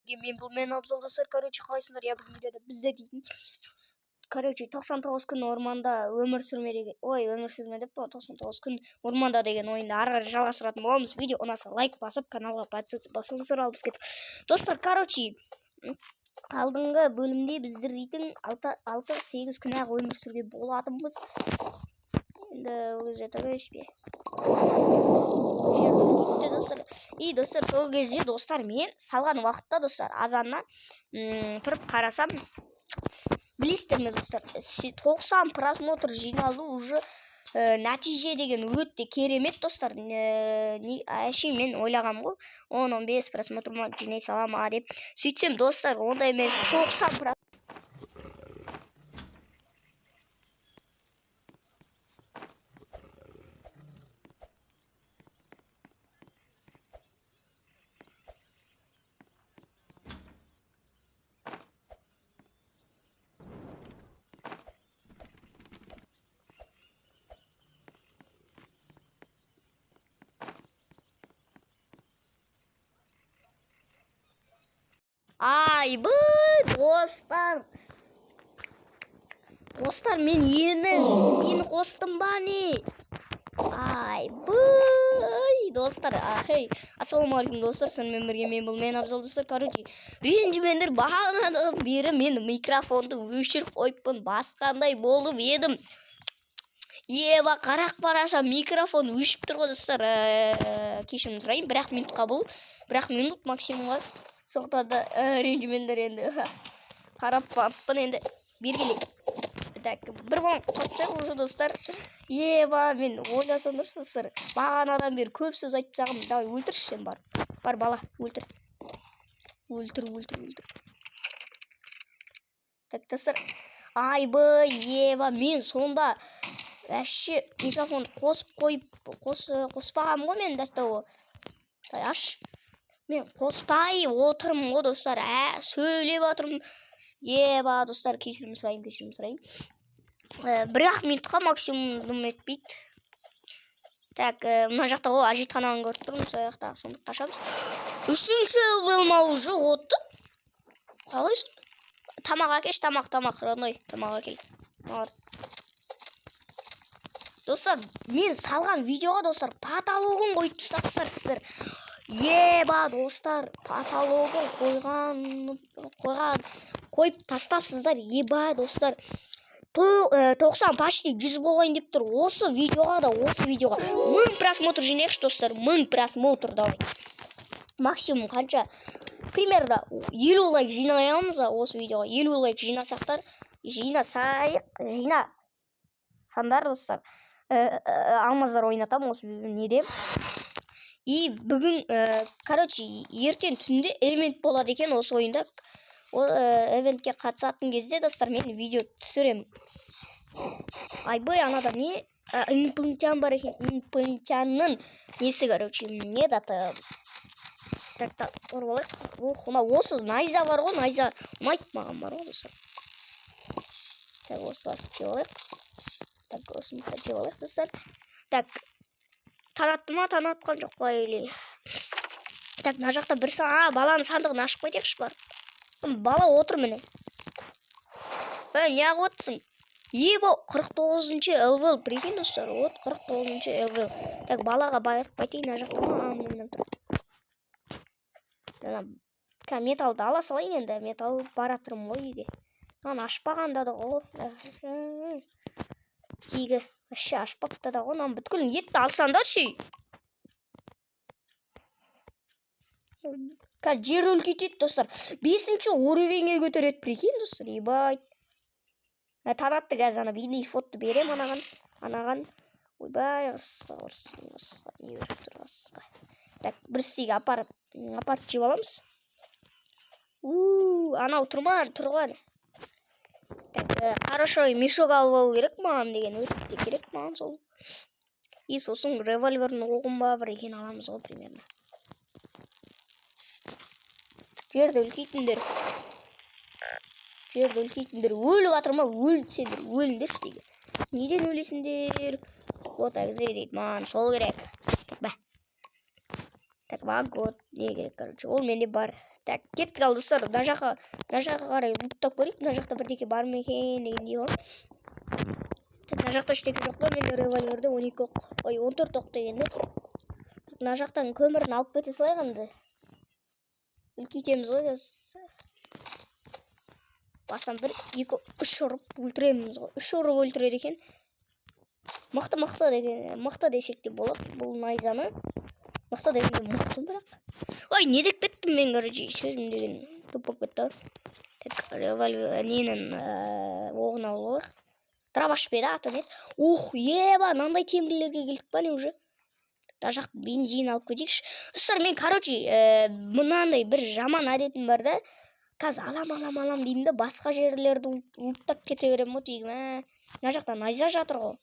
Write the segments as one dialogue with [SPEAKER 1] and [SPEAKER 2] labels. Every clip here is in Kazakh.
[SPEAKER 1] Мен бұл мен Абзал, достар. Короче, қалайсыңдар? Иә, бүгін видеода бізде дейтін, короче, 99 күн орманда өмір сүрме деген, ой, өмір сүрме деп қой, 99 күн орманда деген ойынды ары қарай жалғастыратын боламыз. Видео ұнаса, лайк басып, каналға подписаться басуыңызды. Алып кеттік, достар. Короче, алдыңғы бөлімде біздер дейтін 6-8 күн ақ өмір сүруге болатынбыз. Енді ол жерде себе кетті, достар. И, достар, сол кезде, достар, мен салған уақытта, достар, азаннан тұрып қарасам, білесіздер ме, достар, 90 просмотр жиналды уже. Нәтиже деген өте керемет, достар. Әшейін мен ойлағанмын ғой, 10-15 просмотр ма жинай сала ма деп. Сөйтсем, достар, ондай емес, 90. Айбай, достар, достар, мен ені мен қостым ба, не? Айбай, достар, ахей, ассалаумағалейкум, достар! Сіздермен бірге мен, бұл мен Абзал. Достар, короче, ренжімеңдер, бағанадан бері мен микрофонды өшіріп қойыппын, басқандай болып едім. Еба, қарап қарасам, микрофон өшіп тұр ғой, достар. Кешірім сұраймын, бір ақ минутқа, бұл бір ақ минут максимумға. Сондықтан да ренжімеңдер енді, қарап барыппын енді бері. Так, бір баланы құтқарып тастайық уже, достар. Еба, мен ойласаңдаршы, достар, бағанадан бері көп сөз айтып тастағанмын. Давай, өлтірші сен, бар, бар, бала, өлтір, өлтір, өлтір, өлтір. Так, достар, айбай, еба, мен сонда вообще микрофонды қосып қойып, қоспағанмын ғой мен. До того аш мен қоспай отырмын ғой, достар, сөйлеп жатырмын. Еба, достар, кешірім сұраймын, кешірім сұраймын. Бір ақ минутқа максимум, дым етпейді. Так, мына жақта ғой, әжетхананы көріп тұрмын, сол жақтағы сундукты ашамыз. Үшінші левел ма уже отты? Қалай? Тамақ әкелші, тамақ, тамақ, родной, тамақ әкел. Достар, мен салған видеоға, достар, потологын қойып тастапсыздар сіздер. Еба, достар, потологын қойған, қойып тастапсыздар. Еба, достар, 90, почти 100 болайын деп тұр осы видеоға да. Осы видеоға 1000 просмотр жинайықшы, достар, 1000 просмотр. Давай, максимум қанша, примерно 50 лайк жинай аламыз осы видеоға. 50 лайк жинасақтар, жинасайық, жинасаңдар, достар, алмаздар ойнатамын осы неде. И бүгін, короче, ертең түнде ивент болады екен осы ойында. Ол ивентке қатысатын кезде, достар, мен видео түсіремін. Айбай, анада не, инопланетян бар екен. Инопланетянның несі, короче, не даты. Так, так, ұрып алайық. Ух, мына осы найза бар ғой, найза ұнайды маған, бар ғой, достар. Так, осыларды жеп алайық. Так, осыны да жеп алайық, достар. Так, таң атты ма, таң атқан жоқ па или? Так, мына жақта бір а, баланың сандығын ашып қайтайықшы барып. Бала отыр, міне. Е, неғып отырсың? Еба, 49-шы левел, прикинь, достар, вот, 49-шы левел. Так, балаға барып қайтайын. Мына жақта ма? А, міне тұр. Ана металлды ала салайын енді, металл, бара жатырмын ғой үйге. Мынаны ашпағанда да ғой, кигі вообще ашпапты да ғой. Мынаның бүткіл етті алсаңдаршы. Қазір жер үлкейтеді, достар, бесінші уровеньге көтереді, прикинь, достар. Ебать, таң атты қазір. Ана бейнефотты беремін анаған, анаған. Ойбай, ырысқа ұрсын, ырысқа не беріп тұр, ырысқа. Так, бір стейк апарып, апарып жеп аламыз. У, анау тұр ма? Тұр ғой. Так, хорошо, мешок алып алу керек маған деген, өте керек маған сол. И сосын револьвердің оғын ба, бір екені аламыз ғой примерно. Жерді үлкейтіңдер, жерді үлкейтіңдер өліп жатыр ма? Өлсеңдер, өліңдерші деген. Неден өлесіңдер? Вот дейді, маған сол керек. Так, бә, так, маған вот не керек, короче, ол менде бар. Так, кеттік. Ал, достар, мына жаққа қарай луттап көрейік. Мына жақта бірдеңе бар ма екен дегендей ғой. Так, мына жақта ештеңе жоқ па? Менде револьверде 12 оқ, ой, 14 оқ дегенде. Так, мына жақтан көмірін алып кете салайық енді. Үлкейтеміз ғой қазір. Басынан бір, екі, үш ұрып өлтіреміз ғой. Үш ұрып өлтіреді екен. Мықты, мықты деген, мықты десек те болады бұл найзаны. Мықты дегенде мықты бірақ. Ой, не деп кеттім мен, короче, сөзім деген көп болып кетті. Так, револьвер ненің оғын алып алайық. Дробаш па еді аты, не еді? Ух, еба, мынандай темірлерге келдік па, не уже? Мына жақ бензин алып кетейікші. Достар, мен, короче, мынандай бір жаман әдетім бар да. Қазір алам, алам, алам деймін да, басқа жерлерді луттап кете беремін ғой тегі. Мә, мына жақта найза жатыр ғой.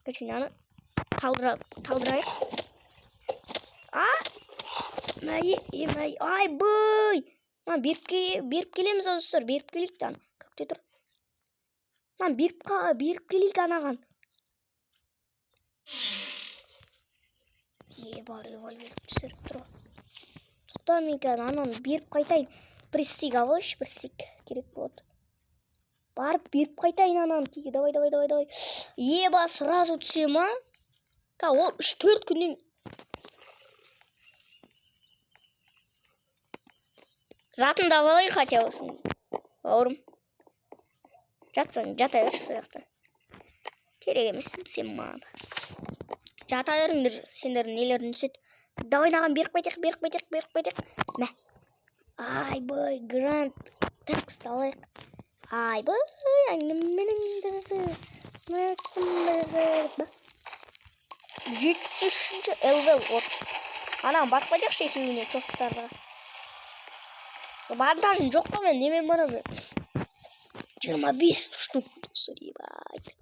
[SPEAKER 1] Короче, мынаны талдырайық. А? Мә, е, мә, айбай! Мына беріп келеміз, достар, беріп келейік та. Көкте тұр. Мынаны беріп келейік анаған. Еба, револьвер түсіріп тұр ғой. Тоқта, мен қазір ананы беріп қайтайын. Бір стик алып алайыншы, бір стик керек болады. Барып беріп қайтайын ананы. Тиге, давай, давай, давай, давай. Еба, сразу түсе ма? Ка, ол 3-4 күннен затын да алайын хотя бы. Бауырым. Жатсаң, жата берші сол жақта. Керек емессің сен маған. Жата беріңдер, сендердің нелерің түседі. Давай, мынаған беріп қайтайық, беріп қайтайық, беріп қайтайық. Мә. Айбай, грант. Такс алайық. Айбай, әңгіменің. 73-ші лвел от. Анаған барып қайтайықшы екеуіне, чоқтарға. Бандажым жоқ па, мен немен барамын? 25 штук, достар, ебать.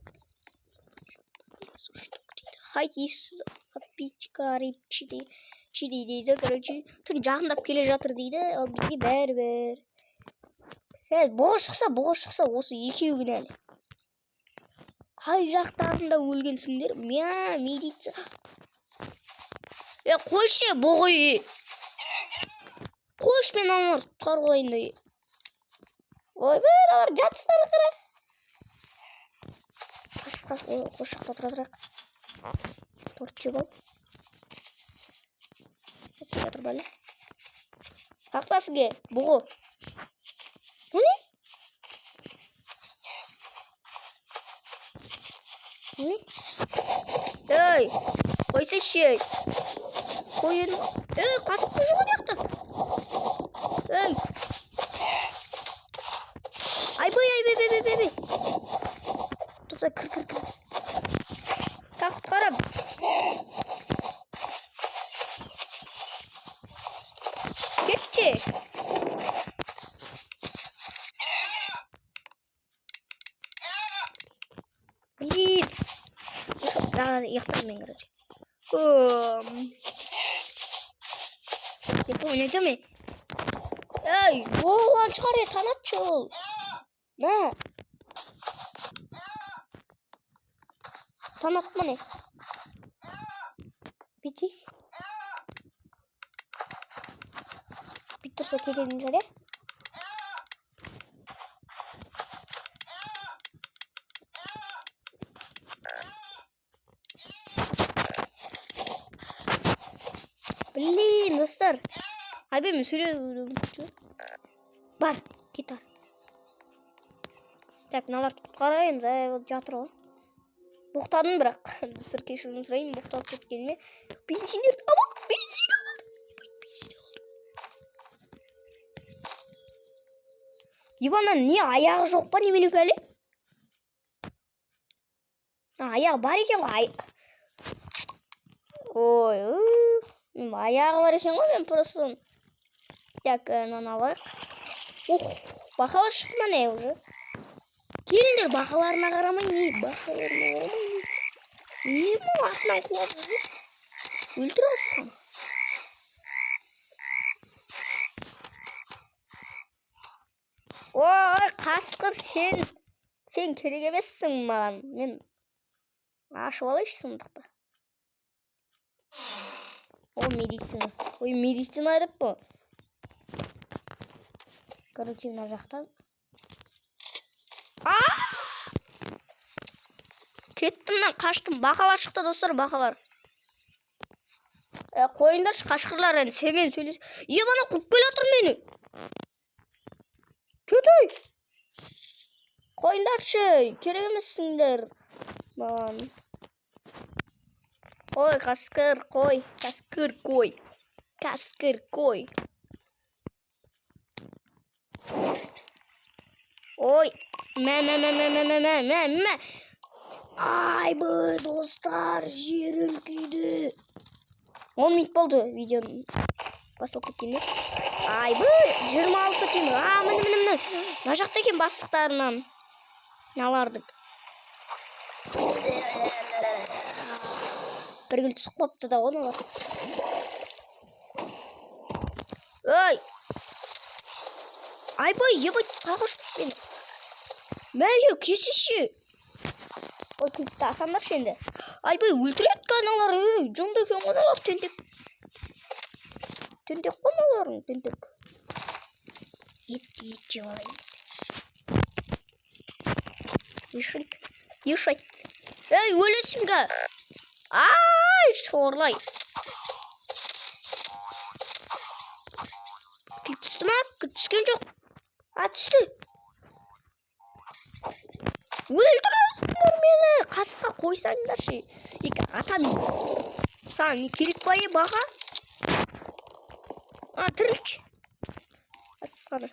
[SPEAKER 1] Штук дейді. Хайтис, копичка, рипчи чиди дейді, короче. Түн жақындап келе жатыр дейді, ал бізге бәрібір. Сәл бұғы шықса, бұғы шықса, осы екеуі кінәлі. Қай жақтарында өлгенсіңдер? Мя, милиция. Е, қойшы, бұғы. Қойшы, мен аналарды құтқарып алайын да. Ойбай, аналар жатсыздар, қара. Қаш, қаш, осы жақта тұра тұрайық. Торт жеп ал. Келе жатыр бәле. Қақтасың, ке, бұғы. Bu ne? Bu ne? Ей, қойсайшы, ей. Қой едім. Ей, қасқыр жүр ғой жақта. Ей. Айбай, айбай, айбай, айбай, айбай. Тоқта, кір, кір, кір. Так, құтқарам. Кетші. Блин. Да, ұйықтаймын мен, короче. Не понял, не мен. Ей, оған шығар, е, танатшы ол. Мә. Танат ма не? Бүйтейік. Бүйтіп тұрса кететін шығар, иә? Блин, достар. Айбай, мен сөйлеуді ұмытып. Бар, кет ар. Так, мыналарды құтқарайын, зая болып жатыр ғой. Боқтадым бірақ. Достар, кешірім сұраймын, боқталып кеткеніме. Бензиндерді алып, бензин алып. Бензин алып. Иваннан не аяғы жоқ па, немене пәле? А, аяғы бар екен ғой. Ой, аяғы бар екен ғой, мен просто. Так, мынаны алайық. Ух, бақалар шықты ма не уже? Келіңдер, бақаларына қарамай не, бақаларына қарамай не. Не мынау артынан қуып жүр? Өлтір алсам. Ой, қасқыр, сен керек емессің маған. Мен ашып алайыншы сұмдықты. О, медицина. Ой, медицина деп қой. Короче, мына жақтан. А! Кеттім мен, қаштым. Бақалар шықты, достар, бақалар. Қойыңдаршы, қасқырлар, енді сенімен сөйлес. Е, бана қуып келе жатыр мені. Кет, ой. Қойыңдаршы, керек емессіңдер маған. Қой, қасқыр, қой, қасқыр, қой. Қасқыр, қой. Ой, мә, мә, мә, мә, мә, мә, мә, мә, мә. Айбай, достар, жерім күйді. 10 минут болды видеоның басталып кеткеніне. Айбай, 26 темір. А, міне, міне, міне. Мына жақта екен бастықтарынан. Мыналардың. Бір кіл түсіп қалыпты да ғой мыналар. Ой! Айбай, ебать, қайға ұшып мені? Мә, кесеші. Ой, кілтті асаңдаршы енді. Айбай, өлтіреді аналар, ей, жынды екен ғой аналар, тентек. Тентек қой мыналарың, тентек. Ет, ет жеп алайын. Ешек, ешек. Ей, өлесің га. Ай, сорлай. Кілт түсті ма? Кілт түскен жоқ. А, түсті. Өлтіресіңдер мені. Қасқа қойсаңдаршы. Екі атам. Саған не керек па, е, баға? А, тірілші. Қасқаны.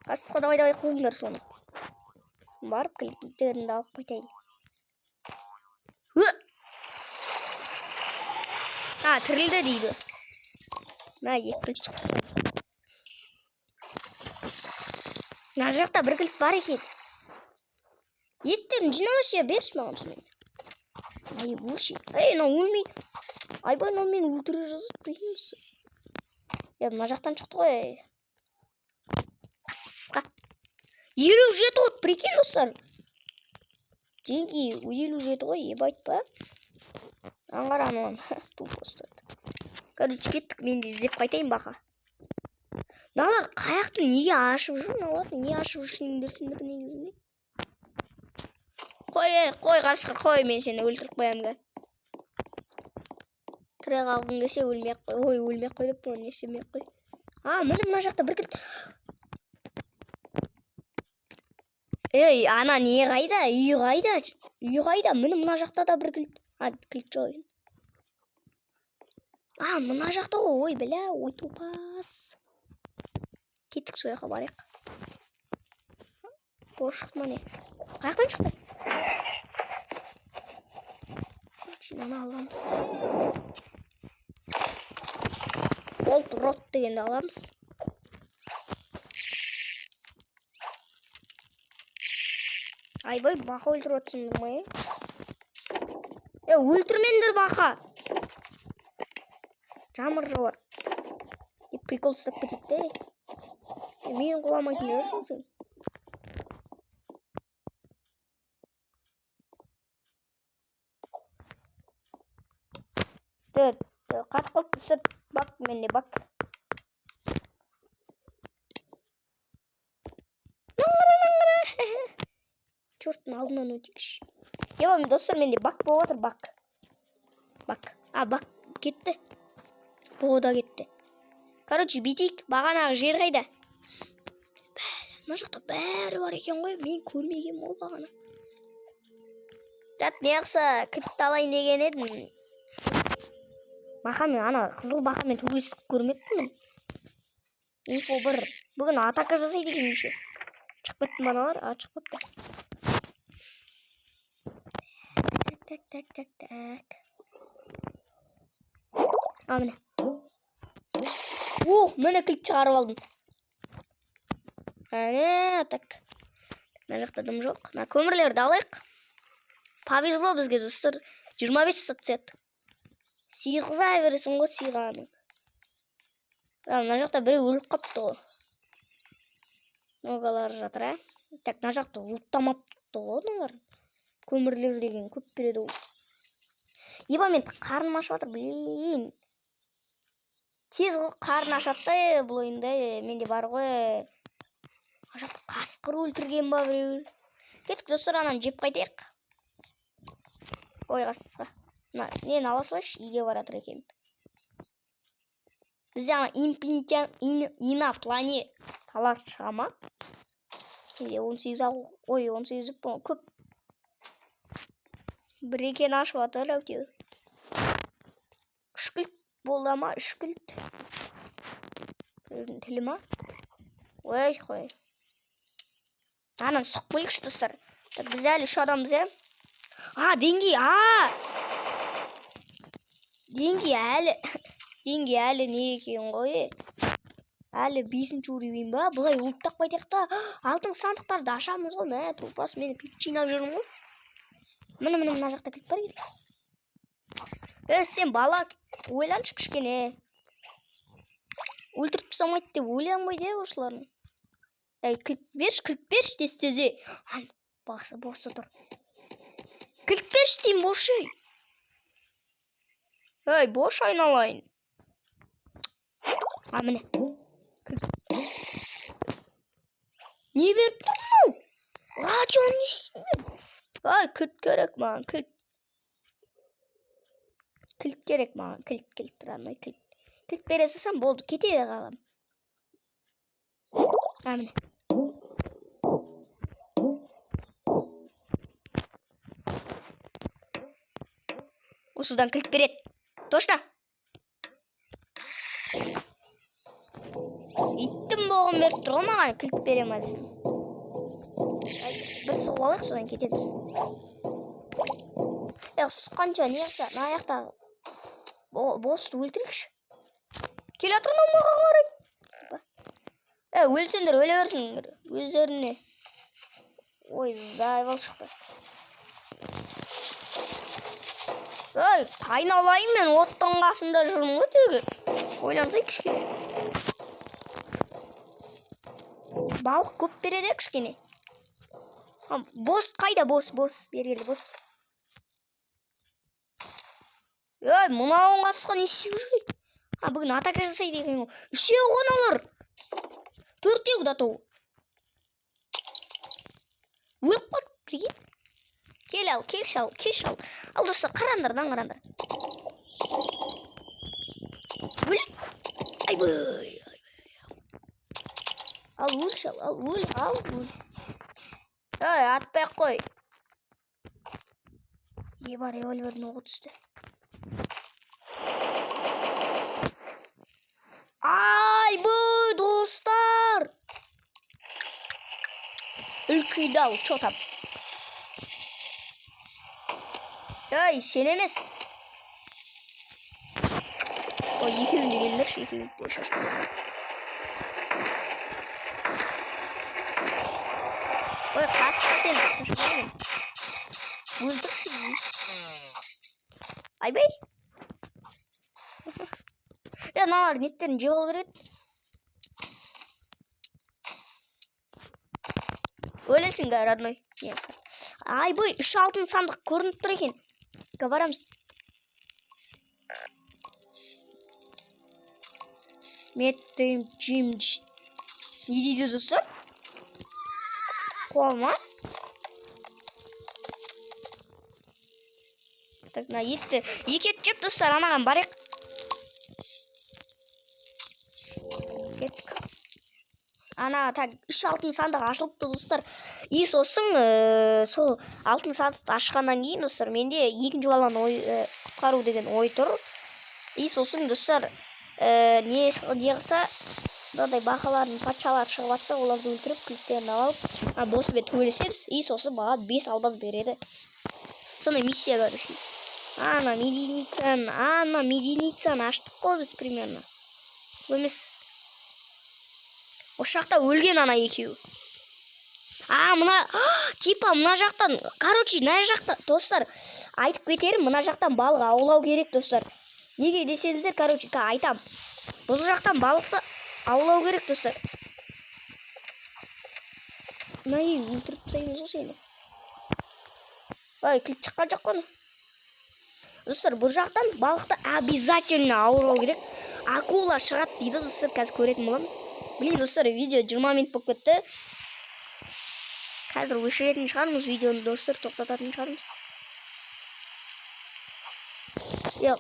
[SPEAKER 1] Қасқа, давай, давай, қуыңдар соны. Барып кілттерімді алып қайтайын. Ө! А, тірілді дейді. Мә, екі кілт шықты. Мына жақта бір кілт бар екен. Еттерін жинамашы, берші маған сонымен. Ай, өлші. Ей, мынау өлмей. Айбай, мынау мені өлтіре жазады, прикинь. Е, мына жақтан шықты ғой. Қасқа. 57 от, прикинь, достар. Деньги 57 ғой, ебать па. Аңғара аналар. Тупо ұстады. Короче, кеттік, мен де іздеп қайтайын бақа. Мыналар қаяқты неге ашып жүр? Мыналарды не ашып жүрсіңдер сендер негізінде? Қой, ей, қой, қасқыр, қой, мен сені өлтіріп қоямын га. Тірі қалғың келсе өлмей ақ қой. Ой, өлмей ақ қой деп қой, не істемей ақ қой. А, міне мына жақта бір кілт. Ей, ана не қайда? Үй қайда? Үй қайда? Міне мына жақта да бір кілт. А, кілт жоқ екен. А, мына жақта ғой. Ой, бля, ой, топас. Кеттік, сол жаққа барайық. Бос шықты ма не? Қай жақтан шықты? Короче, мынаны аламыз. Болт рот дегенді аламыз. Айбай, бақа өлтіріп жатсыңдар ма, е? Е, өлтірмеңдер бақа. Жамыр жауар. Е, прикол ұстап кетеді де. Е, мені құламайтын жүрсің сен. Қатып қалыпты сырт. Бак, менде бак. Черттың алдынан өтейікші. Еба, достар, менде бак болып жатыр, бак. Бак. А, бак кетті. Бұғы да кетті. Короче, бүйтейік, бағанағы жер қайда? Бәле, мына жақта бәрі бар екен ғой, мен көрмегенмін ғой бағана. Так, не қылса, кілтті алайын деген едім. Бақамен, ана қызыл бақамен төбелесіп көрмеппін мен. Инфо 1. Бүгін атака жасайды екен еще. Шығып кетті мыналар, а, шығып кетті. Так, так, так, так. А, міне. Ух, міне кілт шығарып алдым. Әне, так. Мына жақта дым жоқ. Мына көмірлерді алайық. Повезло бізге, достар. 25 сатсет. Сиғыза бересің ғой сиғаны. А, мына жақта біреу өліп қапты ғой. Ногалары жатыр, ә? Так, мына жақта луттамапты ғой мыналар. Көмірлер деген көп береді ғой. Еба, мен қарным ашып жатыр, блин. Тез қарын ашады да бұл ойында, менде бар ғой. Ана жақта қасқыр өлтірген ба біреу? Кеттік, достар, ананы жеп қайтайық. Ой, қасқа. Мына нені ала салайыншы, үйге бара тұр екен. Бізде ана инопланеталар шыға ма? Менде 18 ой, 18 көп. Бір екен ашып жатыр әйтеуір. Үш кілт болды ма? Үш кілт. Біреудің тілі ма? Ой, қой. Ананы сұқып қояйықшы, достар. Так, біз әлі үш адамбыз, иә? А, деңгей, а! Деңгей әлі, деңгей әлі не екен ғой? Әлі 5-ші уровень ба? Былай ұлттап қайтайық та. Алтын сандықтарды ашамыз ғой, мә, топас, мен кілт жинап жүрмін ғой. Міне, міне, мына жақта кілт бар екен. Е, сен бала, ойланшы кішкене. Өлтіріп тастамайды деп ойланбайды, е, осылардың. Әй, кілт берші, кілт берші, тез тез, ей. Ан, басы босы тұр. Кілт берші деймін, бош, ей. Ей, бош айналайын. А, міне. Кілт. Не беріп тұр мынау? Радио не істеймін? Ай, кілт керек маған, кілт. Кілт керек маған, кілт, кілт, родной, кілт. Кілт бере салсам болды, кете қаламын. А, міне. Осыдан кілт береді. Точно? Иттің боғын беріп тұр ғой маған, кілт бере ма десем. Ай, бір соғып алайық, содан кетеміз. Е, сұққанша не қылса, мына жақтағы босты өлтірейікші. Келе жатыр мынау маған қарай. Е, өлсеңдер, өле берсіңдер өздеріне. Ой, зайвал шықты. Ей, айналайын, мен оттың қасында жүрмін ғой тегі. Ойлансай кішкене. Балық көп береді кішкене. А, бос қайда, бос, бос. Бері келді, бос. Ей, мынауың қасқа не істеп жүр ей? А, бүгін атака жасайды екен ғой. Үшеу ғой аналар. Төртеу да тоу. Өліп қалды, прикинь. Кел ал, келші ал, келші ал. Ал, достар, қараңдар, мынаны қараңдар. Өл. Айбай, айбай. Ал, өлші, ал, ал, өл, ал, өл. Ей, атпай ақ қой. Еба, револьвердің оғы түсті. Айбай, достар. Үлкейді ал, чё там? Ей, сен емес. Ой, екеуін де келіңдерші, екеуін де шашып. Ой, қасқа сен, шашып. Өлтірші. Айбай. Е, мыналардың еттерін жеп алу керек еді. Өлесің бе, родной? Айбай, үш алтын сандық көрініп тұр екен. Барамыз. Меттім, джим, не дейді достар? Қуа ма? Так, мына етті, екі ет жеп, достар, анаған барайық. Кеттік. Ана, так, үш алтын сандық ашылыпты, достар. И сосын сол алтын сандықты ашқаннан кейін, достар, менде екінші баланы құтқару деген ой тұр. И сосын, достар, не қылса, мынандай бақалардың патшалары шығып жатса, оларды өлтіріп, кілттерін алып, босымен төбелесеміз. И сосын маған 5 алмаз береді. Сондай миссия, короче. Ана мединицаны аштық қой біз примерно. Бұл емес. Осы жақта өлген ана екеуі. А, мына, типа, мына жақтан, короче, мына жақта, достар, айтып кетерім, мына жақтан балық аулау керек, достар. Неге десеңіздер, короче, айтам. Бұл жақтан балықты аулау керек, достар. Мына үй өлтіріп тастаймыз ғой сені. Ой, кілт шыққан жоқ қой. Достар, бұл жақтан балықты обязательно аулау керек. Акула шығады дейді, достар, қазір көретін боламыз. Блин, достар, видео 20 минут болып кетті. Қазір өшіретін шығармыз видеоны, достар, тоқтататын шығармыз. Е,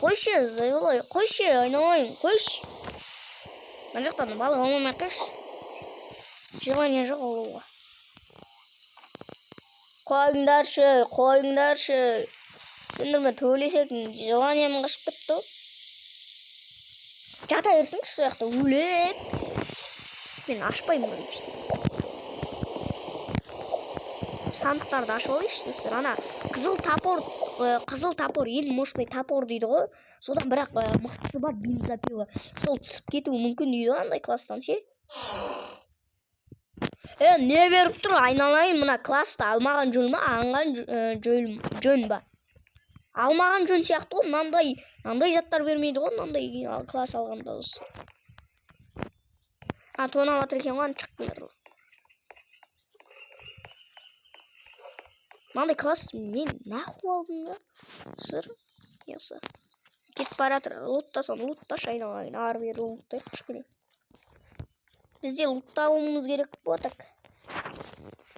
[SPEAKER 1] қойшы, заебал, қойшы, айналайын, қойшы. Мына жақтан балық алмай ақ қойшы. Желание жоқ алуға. Қойыңдаршы, қойыңдаршы. Сендермен төбелесетін желанием қашып кетті ғой. Жата берсеңші сол жақта өліп. Мен ашпаймын, короче. Сандықтарды ашып алайыншы, достар. Ана қызыл топор, қызыл топор ең мощный топор дейді ғой. Содан бірақ мықтысы бар, бензопила. Сол түсіп кетуі мүмкін дейді ғой андай класстан ше. Е, не беріп тұр, айналайын, мына классты алмаған жөн ма, алған жөн ба? Алмаған жөн сияқты ғой, мынандай мынандай заттар бермейді ғой мынандай класс алғанда, достар. А, тонап жатыр екен ғой, ана шығып келе жатыр ғой. Мынандай класс мен нахуй алдым да, сыр несі кетіп бара жатыр. Луттасам, лутташы, айналайын, ары бері луттайық кішкене. Бізде луттауымыз керек болады. Так,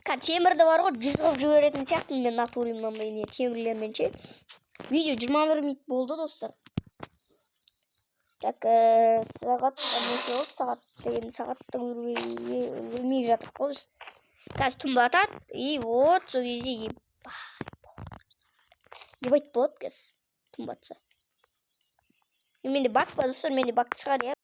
[SPEAKER 1] қазір темірді бар ғой, 100 қылып жіберетін сияқтымын мен натуре мынандай не темірлермен ше. Видео 21 минут болды, достар. Так, сағат неше болды? Сағат деген сағатты көрмей жатырмық қой біз. Қазір түн батады, и вот сол кезде ебать болады қазір түн батса. Менде баг па, достар? Менде баг шығар, иә.